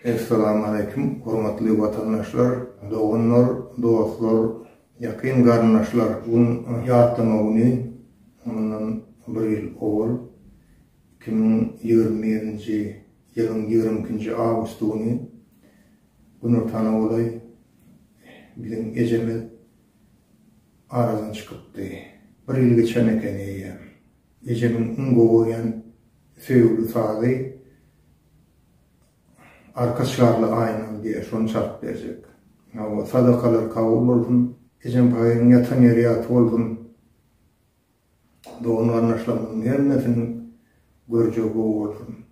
Essalamu aleýkum hormatly watandaşlar, doganlar, dostlar, ýakyn garyndaşlar. Bu gün ýatlama güni, mundan bir ýyl owal 2021-nji ýylyň 22-nji awgusty güni günortana golaý biziň ejemiz aradan çykypdy. Bir ýyl geçen eken eýýäm. Ejemiň iň gowy görýän söýgüli sazy Arka çarly aýnam diýýär, şony çalyp berjek. Hawa, sadakalar kabul bolsun. Ejem pahyryň ýatan ýeri ýagty bolsun. Dogan-garyndaşlarymyzyň hemmesiniň görjegi gowy bolsun.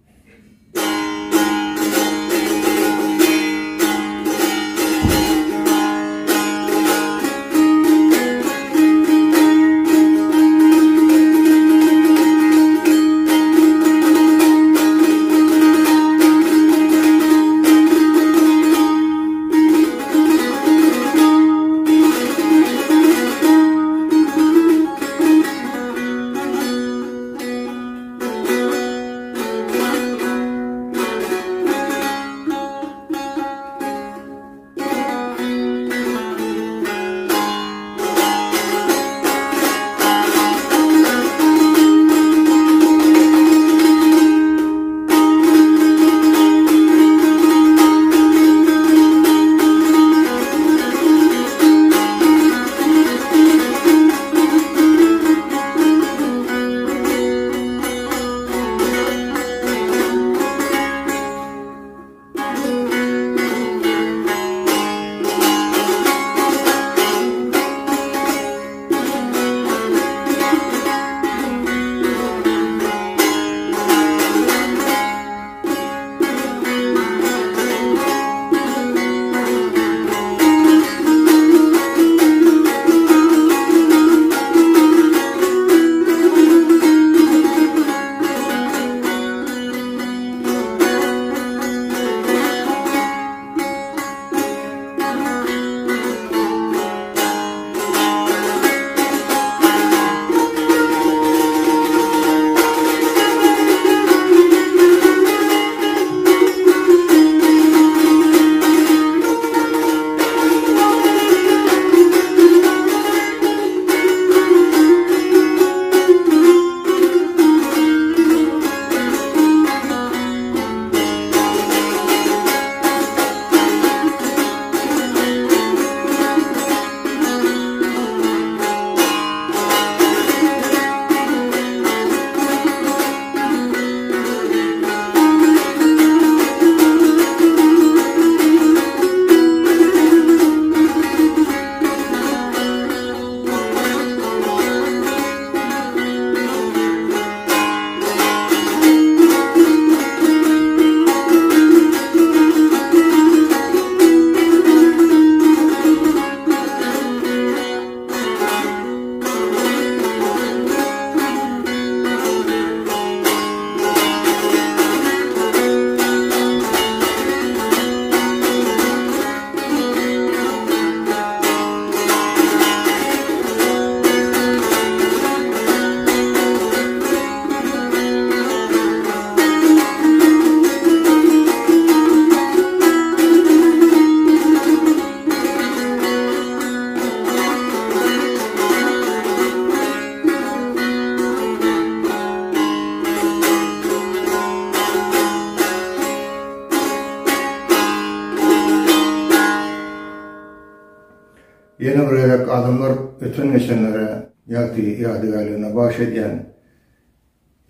Ýene bir gezek adamlar öten-geçenlere ýagty ýadygärligine bagyş edýän.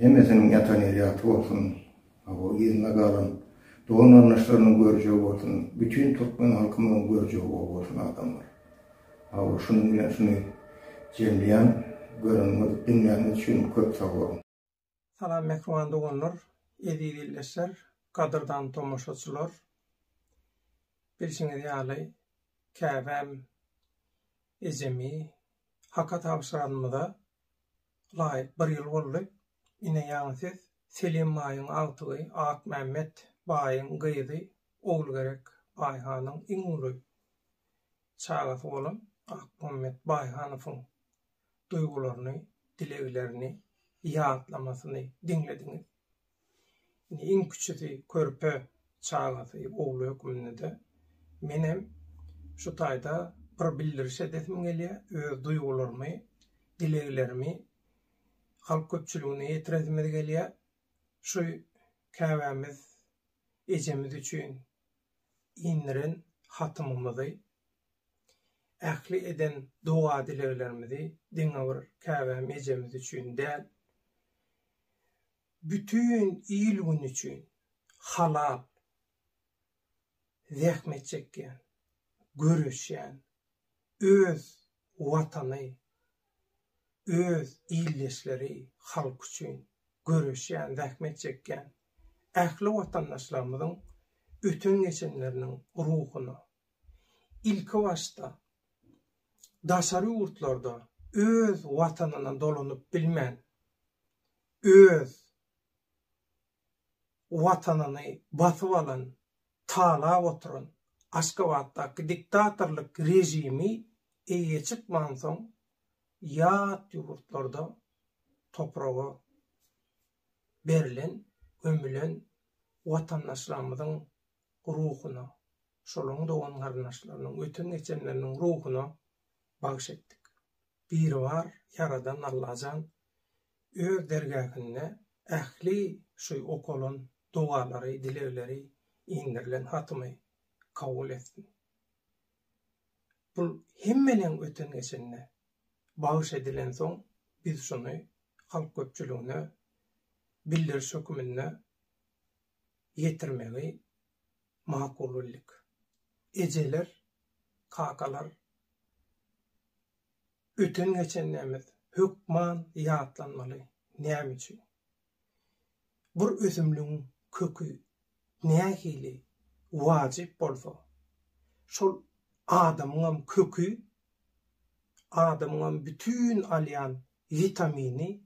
Hemmesiniň ýatan ýeri ýagty bolsun. Hawa, yzynda galan dogan-garyndaşlarynyň görjegi bolsun. Bütin türkmen halkymyzyň görjegi gowy bolsun adamlar. Hawa, şunuň bilen şuny jemleýän. Göreniňiz, diňläniňiz üçin köp sag boluň. Salam mähriban doganlar, eziz ildeşler, gadyrdan tomaşaçylar. Bilşiňiz ýaly, käbäm ejemi Haka tabşyranymyza laýyk bir ýyl boldy. Ine ýaňy siz Selim baýyň agtygy Akmämmet baýyň gyzy Ogulgerek Baýhanyň iň uly çagasy bolan Akmämmet Baýhanowyň duýgularyny, dileglerini, ýatlamasyny diňlediňiz. Indi iň kiçisi körpe. çagasy, ogly hökmünde-de menem şu taýda bir bildiriş edesim gelýär, öz duýgularymy, dileglerimi halk köpçüligine ýetiresimiz gelýär. Şu käbämiz ejemiz üçin indiren hatymymyzy, ähli eden doga-dileglerimizi diňe bir käbäm ejemiz üçin däl, bütin il-gün üçin halal zähmet çekýän, göreşýän, öz Watany, öz ildeşleri, halky üçin göreşýän, zähmet çekýän ähli watandaşlarymyzyň öten-geçenleriniň ruhuna, ilkibaşda daşary ýurtlarda öz Watanyna dolanyp bilmän, öz Watanyny basyp alan, talap oturan Aşgabatdaky diktatorlyk režimi eýe çykmansoň, ýat ýurtlarda topraga berlen, gömülen watandaşlarymyzyň ruhuna, şolaryň dogan-garyndaşlarynyň, öten-geçenleriniň ruhuna bagyş etdik. Biribar Ýaradan Allajan Öz dergähinde ähli şu okalan dogalary, dilegleri, indirilen hatymy kabul etsin. Bul hemmeleň öten-geçenine bagyş edilensoň, biz şuny halk köpçüligine bildiriş höküminde ýetirmegi makul bildik. Ejeler, kakalar Öten-geçenlerimiz hökman ýatlanmaly. Näme üçin? Bir ösümligiň köki nähili wajyp bolsa, şol adamyňam köki, adamyňam bütin alýan witamini,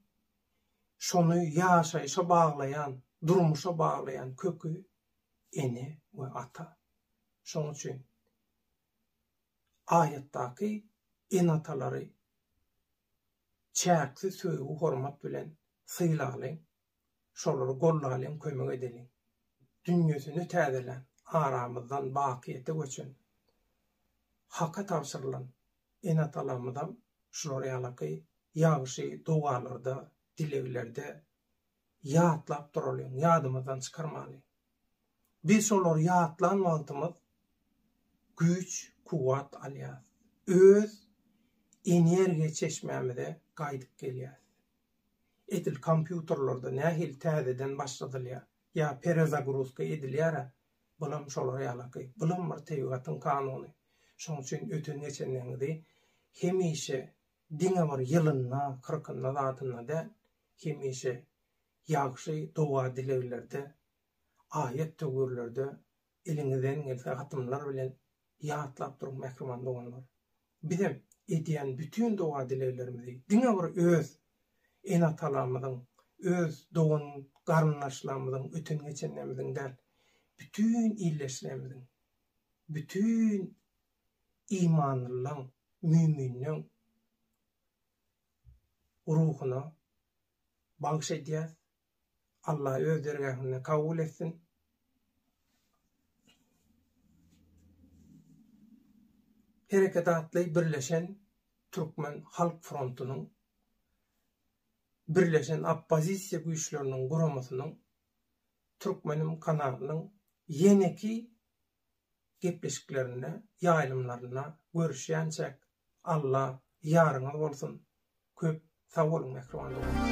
şony ýaşaýşa baglaýan, durmuşa baglaýan köki ene we ata. Şonuň üçin Aýatdaky ene-atalary çäksiz söýgi-hormat bilen sylalyň, şolary goldalyň, kömek edeliň. Dünýesini täzelän, aramyzdan bakyýete göçen, Haka tabşyrylan ene-atalarymyzam şular ýalaky ýagşy dogalarda, dileglerde ýatlap duralyň, ýadymyzdan çykarmalyň. Biz şolary ýatlan wagtymyz güýç, kuwwat alýarys. Öz energiýa çeşmämize gaýdyp gelýäris. Edil kompýuterlerde nähili täzeden başladylýar ýa perezagruzka edilýär-ä, bulam şolar ýalaky. Bulam bir tebigatyň kanuny. Şonuň üçin öten-geçenleriňizi hemişe diňe bir ýylynda, kyrkynda zadynda däl, hemişe ýagşy doga-dileglerde aýat-töwirlerde eliňizden gelse hatymlar bilen ýatlap duruň mähriban doganlar. Bizem edýän bütin doga-dileglerimizi diňe bir öz ene-atalarymyzyň, öz dogan-garyndaşlarymyzyň, öten-geçenlerimiziň däl, bütin ildeşlerimiziň, bütin imanlylaň, müminleň ruhuna bagyş edýäs. Allah öz dergähinde kabul etsin. Hereket atly Birleşen Türkmen Halk Frontunyň Birleşen Oppozisiýa Güýçleriniň Guramasynyň Türkmenim kanalynyň ýeneki gepleşiklerinde, ýaýlymlarynda görüşýänçäk Alla ýaryňyz bolsun! Köp sag boluň mähriban doganlar!